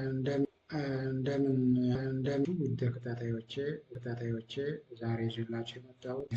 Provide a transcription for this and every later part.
እንደምን እንደምን ውድ ተከታታዮቼ፣ ዛሬ ይዤላችሁ የመጣሁት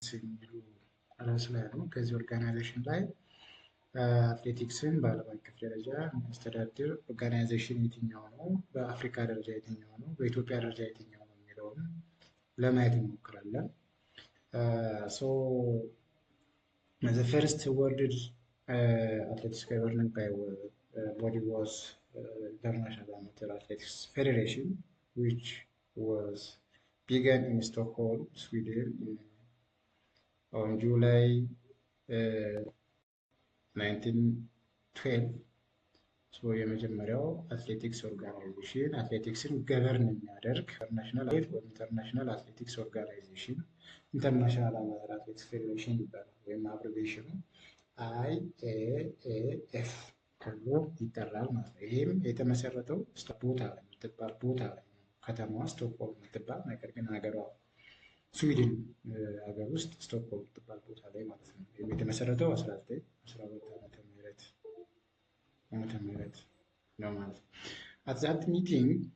የሚሉ ርዕስ ላይ ነው። ከዚህ organization ላይ አትሌቲክስን በዓለም አቀፍ ደረጃ የሚያስተዳድር organization የትኛው ነው፣ በአፍሪካ ደረጃ የትኛው ነው፣ በኢትዮጵያ ደረጃ የትኛው ነው የሚለውን ለማየት እንሞክራለን። So the first world athletics governing by body was International Amateur Athletics Federation, which was began in Stockholm, Sweden on July 1912. So የመጀመሪያው አትሌቲክስ organization አትሌቲክስን govern የሚያደርግ international ወይም International Athletics Organization፣ International Amateur Athletics Federation ይባላል። ወይም abbreviation ኑ IAAF ተብሎ ይጠራል ማለት ነው። ይህም የተመሰረተው ቦታ ላይ የምትባል ቦታ ላይ ነው። ከተማዋ ስቶክሆልም የምትባል፣ ነገር ግን ሀገሯ ስዊድን ሀገር ውስጥ ስቶክሆልም የምትባል ቦታ ላይ ማለት ነው። ይህም የተመሰረተው 1912 ዓመተ ምህረት ነው ማለት ነው። At that meeting,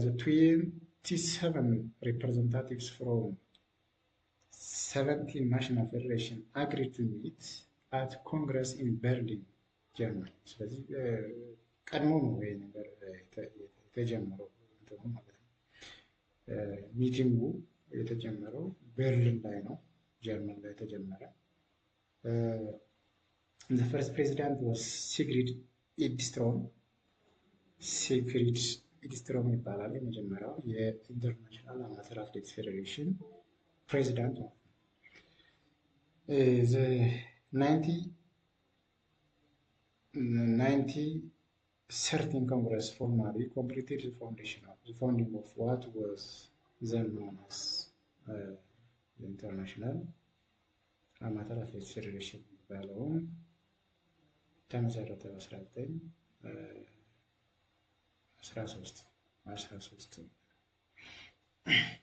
the 27 representatives from 17 national federation agreed to meet at Congress in Berlin, Germany። ስለዚህ ቀድሞ ነው ይሄ ነገር የተጀመረው እንትኑ ማለት ነው። Meeting ኡ የተጀመረው ቤርሊን ላይ ነው፣ ጀርመን ላይ ተጀመረ። The first president was Sigrid Edström። Sigrid Edström ይባላል። የመጀመሪያው የ International Amateur Athletics Federation ፕሬዚዳንት ነው። 1913 Congress formally completed the foundation of the founding of what was then known as the International Amateur Athletics Federation የሚባለውን ተመሰረተ በ1913 13፣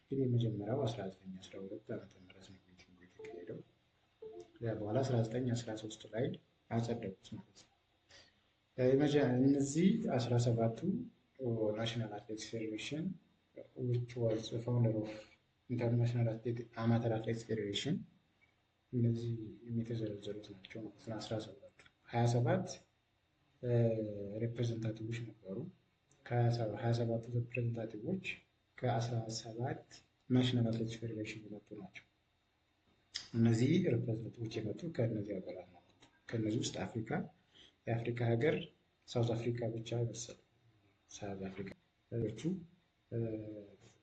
ግን የመጀመሪያው 1912 ዓመተ ምህረት ነው meeting ኡ የተካሄደው። ከዚያ በኋላ 1913 ላይ አጸደቁት ማለት ነው። እነዚህ 17ቱ National Athletics Federation, which was the founder of International Amateur Athletics Federation፣ እነዚህ የተዘረዘሩት ናቸው ማለት ነው። 17ቱ 27 representative ኦች ነበሩ። ከ27ቱ representative ኦች ከ17 National Athletics Federation የመጡ ናቸው። እነዚህ representative ኦች የመጡ ከእነዚህ ሀገራት ነው። ከእነዚህ ውስጥ አፍሪካ የአፍሪካ ሀገር South Africa ብቻ መሰለኝ። South Africa፣ ሌሎቹ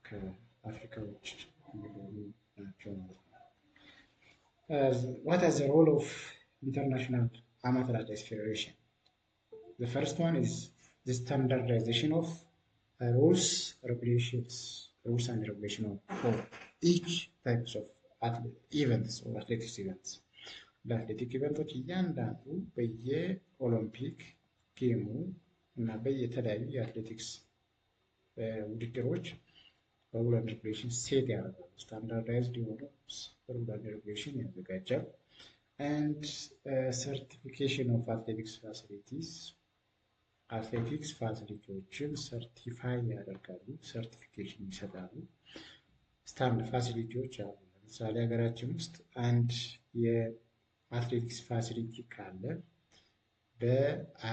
ከአፍሪካ ውጭ የሚሆኑ ናቸው ማለት ነው። What is the role of International Amateur Athletics Federation? The first one is the standardization of rules, regulations, rules and regulation for each types of events or athletics events። ለ athletic event ኦች እያንዳንዱ በየኦሎምፒክ game ኡ እና በየተለያዩ የአትሌቲክስ ውድድሮች rule and regulation set ያደርጋሉ። Standardized የሆኑ rule and regulation ያዘጋጃል። And certification of athletics facilities፣ አትሌቲክስ facility ዎችን certify ያደርጋሉ፣ certification ይሰጣሉ። Standard facility ዎች አሉ። ለምሳሌ ሀገራችን ውስጥ አንድ የአትሌቲክስ facility ካለ በ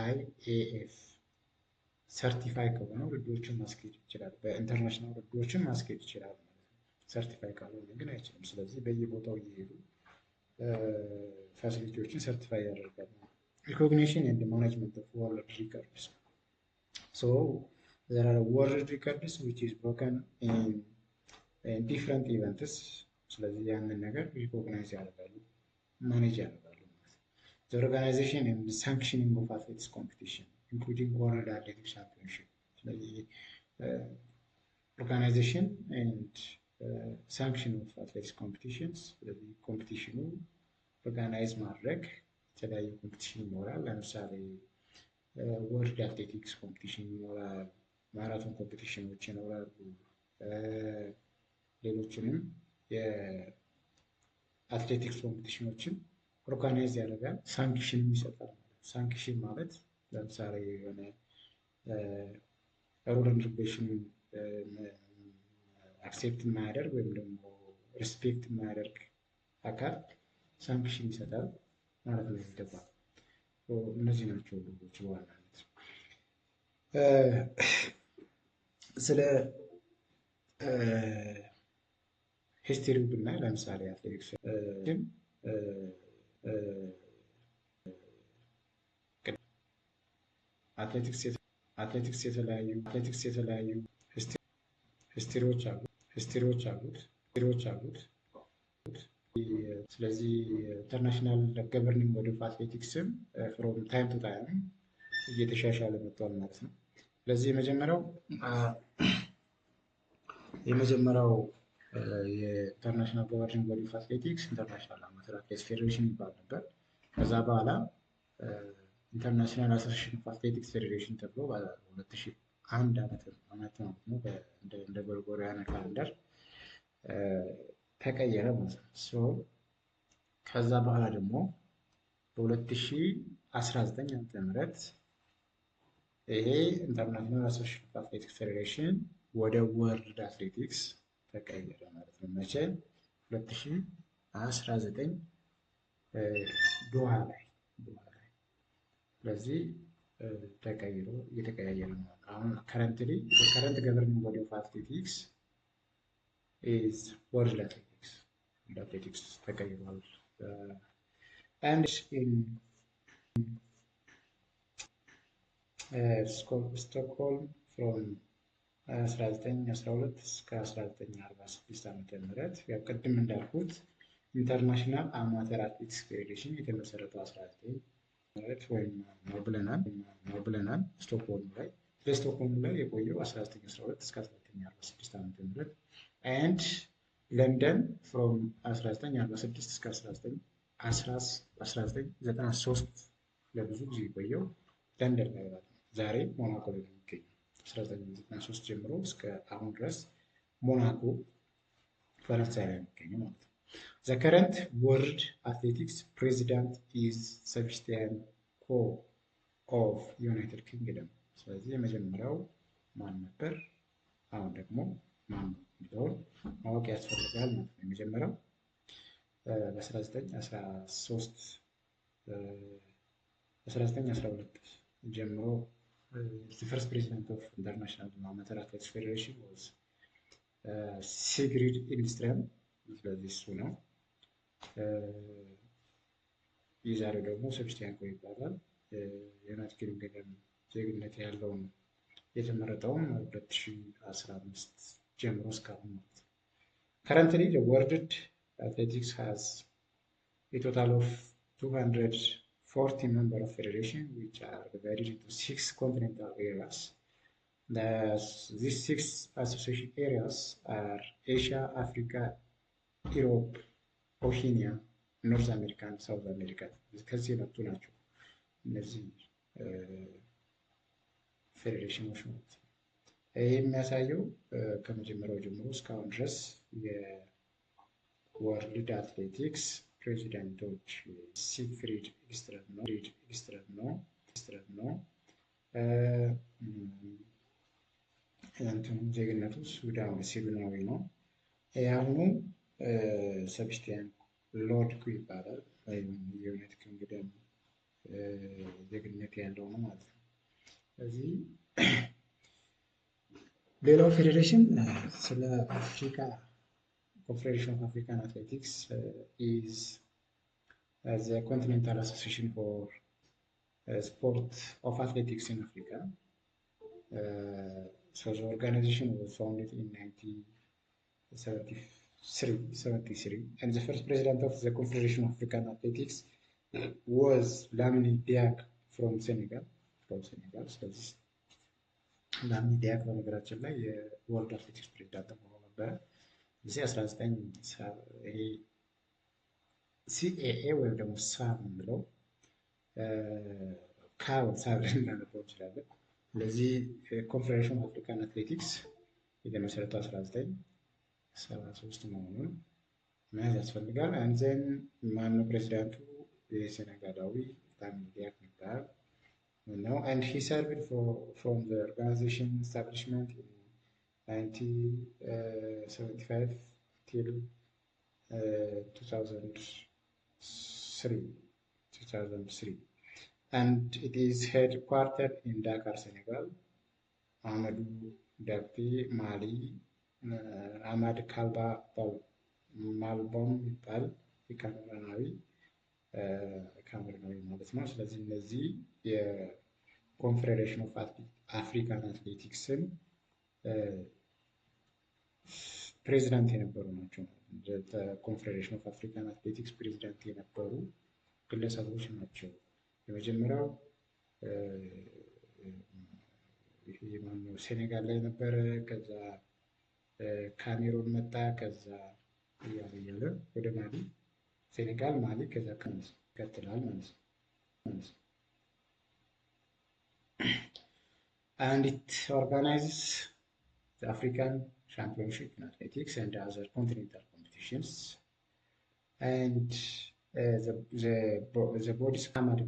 IAAF certify ከሆነ ውድድሮችን ማስኬድ ይችላል። በ international ውድድሮችን ማስኬድ ይችላል ማለት ነው። Certify ካልሆነ ግን አይችልም። ስለዚህ በየቦታው እየሄዱ facility ዎችን certify ያደርጋሉ። Recognition and management of world records. So there are world records which is broken in different events። ስለዚህ ያንን ነገር recognize ያደርጋሉ፣ manage ያደርጋሉ ማለት ነው። The organization and sanctioning of athletics competition, including World Athletics Championship። ስለዚህ organization and sanction of athletics competitions። ስለዚህ competition ኑ organize ማድረግ፣ የተለያዩ competition ይኖራል። ለምሳሌ World Athletics competition ይኖራል፣ ማራቶን competition ኖች ይኖራሉ። ሌሎችንም የአትሌቲክስ competition ኖችን organize ያደርጋል፣ sanction ም ይሰጣል ማለት። Sanction ማለት ለምሳሌ የሆነ Rule and regulation accept የማያደርግ ወይም ደግሞ respect የማያደርግ አካል sanction ይሰጣል ማለት ነው ይገባል። እነዚህ ናቸው ህጎች በዋናነት። ስለ history ው ብናይ ለምሳሌ አትሌቲክስ አትሌቲክስ የተለያዩ history ዎች አሉት። ስለዚህ international governing body of athletics ም from time to time እየተሻሻለ መጥቷል ማለት ነው። ስለዚህ የመጀመሪያው የ international governing body of athletics International Amateur Athletics Federation ይባል ነበር። ከዛ በኋላ International Association of Athletics Federation ተብሎ በ2001 ዓመት ማለት ነው እንደ ጎርጎሪያን calendar ተቀየረ ማለት ነው። ከዛ በኋላ ደግሞ በ2019 ዓ.ም. ይሄ International Association of Athletics Federation ወደ World Athletics ተቀየረ ማለት ነው። መቼ? 2019 ዶሃ ላይ። ስለዚህ ተቀይሮ እየተቀያየረ ነው። አሁን currently current governing body of athletics is World Athletics። World Athletics ተቀይሯል። And in Stockholm from 1912 እስከ 1946 ዓመተ ምህረት። ያው ቅድም እንዳልኩት International Amateur Athletics Federation የተመሰረተው 19 ወይም ነው ብለናል ስቶክሆልም ላይ። ስቶክሆልም ላይ የቆየው 1912 እስከ 1946 ዓመተ ምህረት and ለንደን from 1946 እስከ 1993 ለብዙ ጊዜ የቆየው ለንደን ላይ ማለት ነው። ዛሬ ሞናኮ ላይ ነው የሚገኘው። 1993 ጀምሮ እስከ አሁን ድረስ ሞናኮ ፈረንሳይ ላይ የሚገኘው ማለት ነው። The current World Athletics president is Sebastian Coe of United Kingdom። ስለዚህ የመጀመሪያው ማን ነበር? አሁን ደግሞ ማን ነው የሚለውን ማወቅ ያስፈልጋል ማለት ነው። የመጀመሪያው በ1913 1912 ጀምሮ first president of International Amateur Athletics Federation was Sigrid Edström። ስለዚህ እሱ ነው። የዛሬው ደግሞ Sebastian Coe ይባላል። የ United Kingdom ዜግነት ያለውን የተመረጠውም 2015 ጀምሮ እስካሁን ማለት ነው። Currently, World Athletics has a total of 240 member of federation, which are divided into six continental areas. These six association areas are Asia, Africa, Europe, Oceania, North America and South America። ከዚህ የመጡ ናቸው እነዚህ ፌዴሬሽኖች ማለት ነው። ይህ የሚያሳየው ከመጀመሪያው ጀምሮ እስካሁን ድረስ የ World Athletics ፕሬዚዳንቶች Sigfrid Edström ነው Edström ነው Edström ነው። እንትኑ ዜግነቱ ሱዳን ስዊድናዊ ነው። የአሁኑ Sebastian Lord Coe ይባላል። ወይም የ United Kingdom ዜግነት ያለው ነው ማለት ነው። ስለዚህ ሌላው ፌዴሬሽን ስለ አፍሪካ Confederation of African Athletics is the continental association for sport of athletics in Africa. So the organization was founded in 1973 and the first president of the Confederation of African Athletics was Lamine Diack from Senegal. From Senegal. ስለዚህ Lamine Diack በነገራችን ላይ የ World Athletics ፕሬዚዳንት ሆኖ ነበረ። እዚህ 19 ይሄ CAA ወይም ደግሞ ሳ የምንለው ካው ሳ ብለን ልናነበው እንችላለን። ስለዚህ Confederation of African Athletics የተመሰረተው 1973 መሆኑን መያዝ ያስፈልጋል። And then ማነው ፕሬዚዳንቱ? የሴኔጋላዊ Lamine Diack ይባላል። ነው and he served from the organization establishment in 1975 till 2003 and it is headquartered in Dakar, Senegal. Amadou Dabti, Mali, Ahmad Kalba ማልቦም ይባል የካሜሮናዊ ካሜሮናዊ ማለት ነው። ስለዚህ እነዚህ የ Confederation of African Athletics ን ፕሬዚዳንት የነበሩ ናቸው። Confederation of African Athletics ፕሬዚዳንት የነበሩ ግለሰቦች ናቸው። የመጀመሪያው ይሄ ማነው ሴኔጋል ላይ ነበረ። ከዛ ካሜሩን መጣ። ከዛ እያለ እያለ ወደ ማሊ፣ ሴኔጋል፣ ማሊ ከዛ ይቀጥላል ማለት ነው። And it organizes the African Championship in Athletics and other continental competitions. And the body's Hamad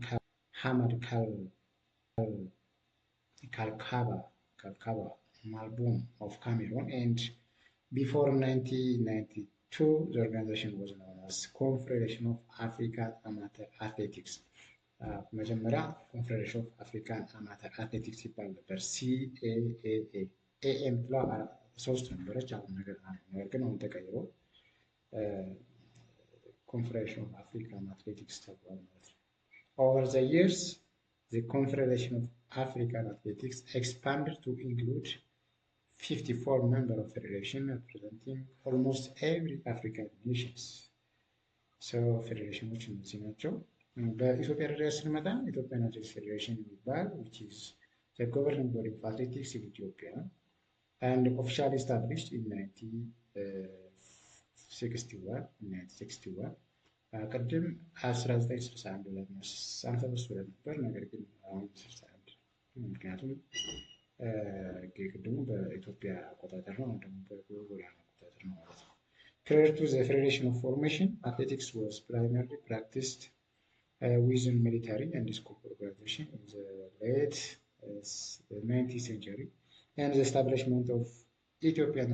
Kalkaba Malboum of Cameroon, and before 1992 the organization was known as Confederation of African Amateur Athletics. መጀመሪያ Confederation of African Amateur Athletics ይባል ነበር። CAAA AM ብላ ሶስት ነበረች። አሁን ነገር ግን አሁን ተቀይሮ Confederation of African Athletics ተብሏል ማለት ነው። Over the years, the Confederation of African Athletics expanded to include 54 member of federation representing almost every African nations. So ፌዴሬሽኖች እነዚህ ናቸው። በኢትዮጵያ ደረጃ ስንመጣ Ethiopian Athletics Federation የሚባል which is the governing body of athletics in Ethiopia and officially established in 1961. 1961 ቅድም 1961 ብለን 53 ብለን ነበር። ነገር ግን አሁን 61 ምክንያቱም የቅድሙ በኢትዮጵያ አቆጣጠር ነው፣ አሁን ደግሞ በግሪጎሪያን አቆጣጠር ነው ማለት ነው። Prior to the Federation of formation, athletics was primarily practiced within military and school organization in the late 19th century, and the establishment of Ethiopian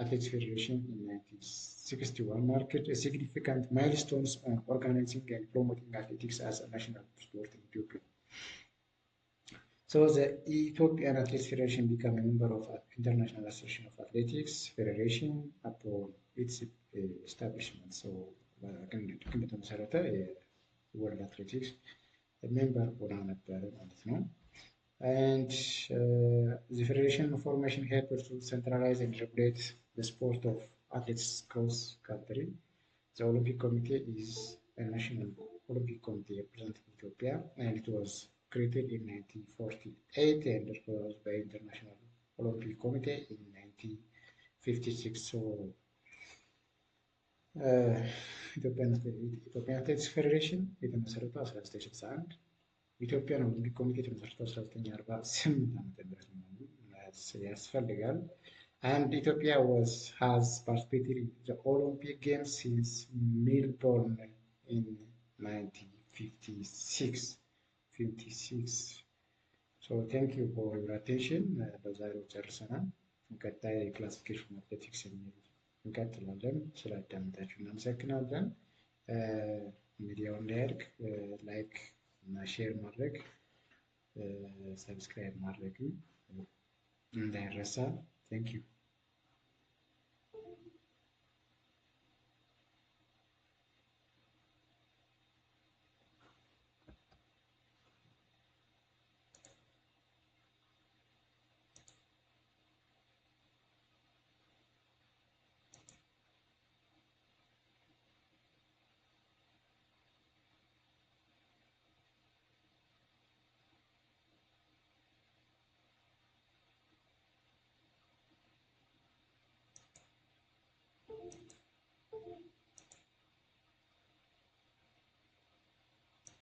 Athletics Federation in 1961 marked a significant milestones on organizing and promoting athletics as a national sport in Ethiopia. So the Ethiopian Athletics Federation became a member of International Association of Athletics Federation upon its establishment. So ልክ እንደተመሰረተ የ World Athletics member ሆና ነበረ ማለት ነው። And the federation formation helped to centralize and regulate the sport of athletes cross country. The Olympic Committee is a national Olympic Committee representing Ethiopia, and it was created in 1948 and recognized by International Olympic Committee in 1956. So Ethiopian Athletics Federation የተመሰረተው 1961 Ethiopian Olympic ኮሚቴ የተመሰረተው 1948 ዓመተ ምህረት መሆኑን መያዝ ያስፈልጋል። And Ethiopia was has participated in the Olympic Games since Melbourne in 1956. 56. So thank you for your attention. በዛሬው ጨርሰናል። ቀጣይ classification athletics የሚል እንቀጥላለን። ስላዳመጣችሁ እናመሰግናለን። ሚዲያው እንዲያድግ like እና share ማድረግ subscribe ማድረግም እንዳይረሳ። Thank you.